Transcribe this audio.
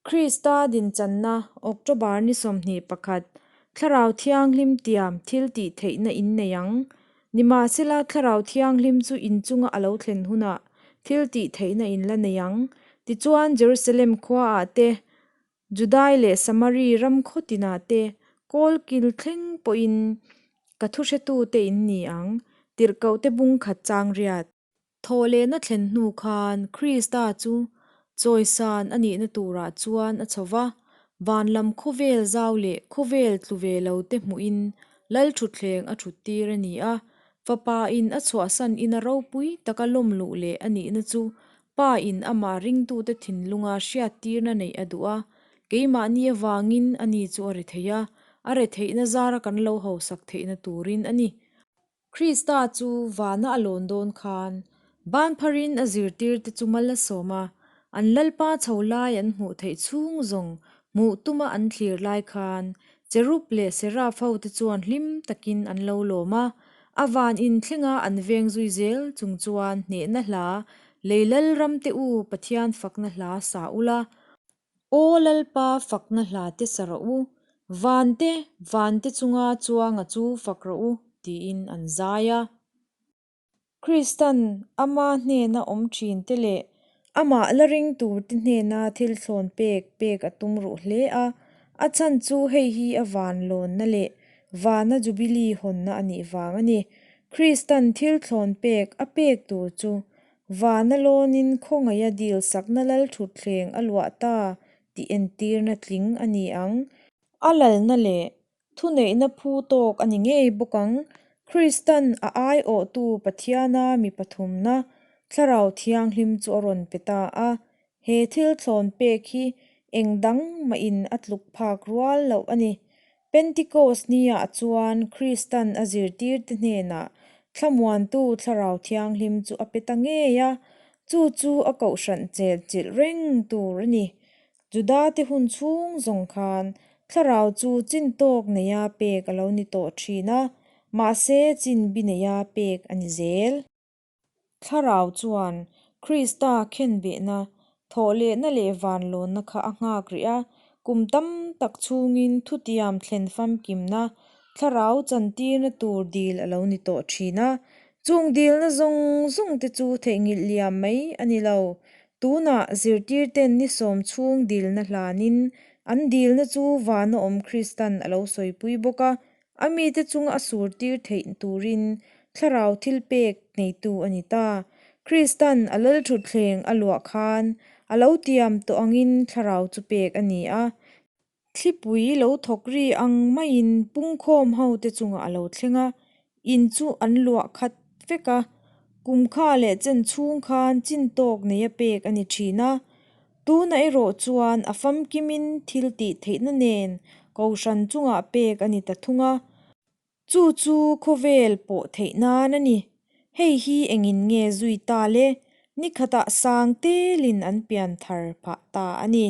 Krista dinchanna, October ni 21, Thlarau Thianghlim tiam thil tih theihna in nei ang. Nimahsela, Thlarau Thianghlim chu in chunga a lo thlen hunah thil tih theihna in la nei ang. Tichuan, Jerusalem khuaah te, Judai leh Samari ram khaw tinah te, kawl kil thleng pawhin ka thuhretute in ni ang, tirhkohte bung khat chang riat. Thawhlehna thlen hnu khan Krista chu chawisan a nihna turah chuan a chho va, van lam khawvel zau leh khawvel tlu ve lo te hmuhin Lal thutthleng a thut tir a ni a. Fapa in a chhuahsan ina ropui taka lawm luh leh a nihna chu Pa in amah ringtute thinlunga hriattirna neih a duh a, keimahni avangin ani chu a rethei a, a retheihna zara kan lo hausak theihna turin a ni. Krista chu vana a lawn dawn khan ban pharin a zirtirte chu mal a sawm a, an Lalpa chho lai an hmuh theih chhung zawng hmuh tuma an thlir lai khan Cherub leh Seraph hote chuan hlim takin an lo lawm a, a van inthlenga an veng zui zel chung chuan hnehna hla lei Lalramte u Pathian fakna hla sa ula, Aw Lalpa fakna hla te sa rawh u, van te, van te chunga chuanga chu fak rawh u, tiin an zai a. Kristan ama hnena awm thin te leh amah la ring tur te hnena thil thlawn pek pek a tum ruh hle a, a chhan chu hei hi a van lawnna leh vana Jubilee hawnna a nih vang a ni. Kristan thil thlawn pek a pek tur chu Vana lawnin khawngaih a dil sakna lal thutthleng a luah ta tih entirna tling a ni ang. A lalna leh thuneihna phu tawk a ni ngei bawk ang. Kristan a aiawhtu Pathiana mi pathumna Thlarau Thianghlim chu a rawn pe ta a. He thil thlawn pek hi eng dang mahin a tluk phak rual loh a ni. Pentikos niah chuan Kristan a zirtirte hnenah thlamuantu Thlarau Thianghlim chu a pe ta ngei a, chu chu a kohhran chelchilh reng tur a ni. Judate hun chhung zawng khan Thlarau chu chin tawk neia pek a lo ni tawh thin a, mahse chin bi neia pek a ni zel. Thlarau chuan Krista khenbehna, thawhlehna leh vanlawnna kha a nghak rih a, kum tam tak chhungin thutiam thlen famkimna, thlarau chantirna tur dil a lo ni tawh thin a. Chung dilna zawng zawng te chu theihnghilh liam mai a ni lo. Tunah zirtirten ni sawm chhung dilna hlanin an dilna chu vana awm Kristan a lo sawipui bawk a, A mite chunga a surtir theih turin thlarau thilpek neitu a ni ta. Kristan a lalthutthleng a luah khan a lo tiam tawh angin thlarau chu pek a ni a. Thlipui lo thawk ri ang maiin pungkhawm hote chungah a lo thleng a, in chu an luah khat vek a, kum kha leh chen chhung khan chin tawk neia pek a ni thin a. Tuna erawh chuan a famkimin thil tih theihna nen Kohhran chungah pek a ni ta thung a, chu chu khawvel pawh theih nan a ni. Hei hi engin nge zui ta le? Ni khatah sang telin an pian thar phah ta a ni.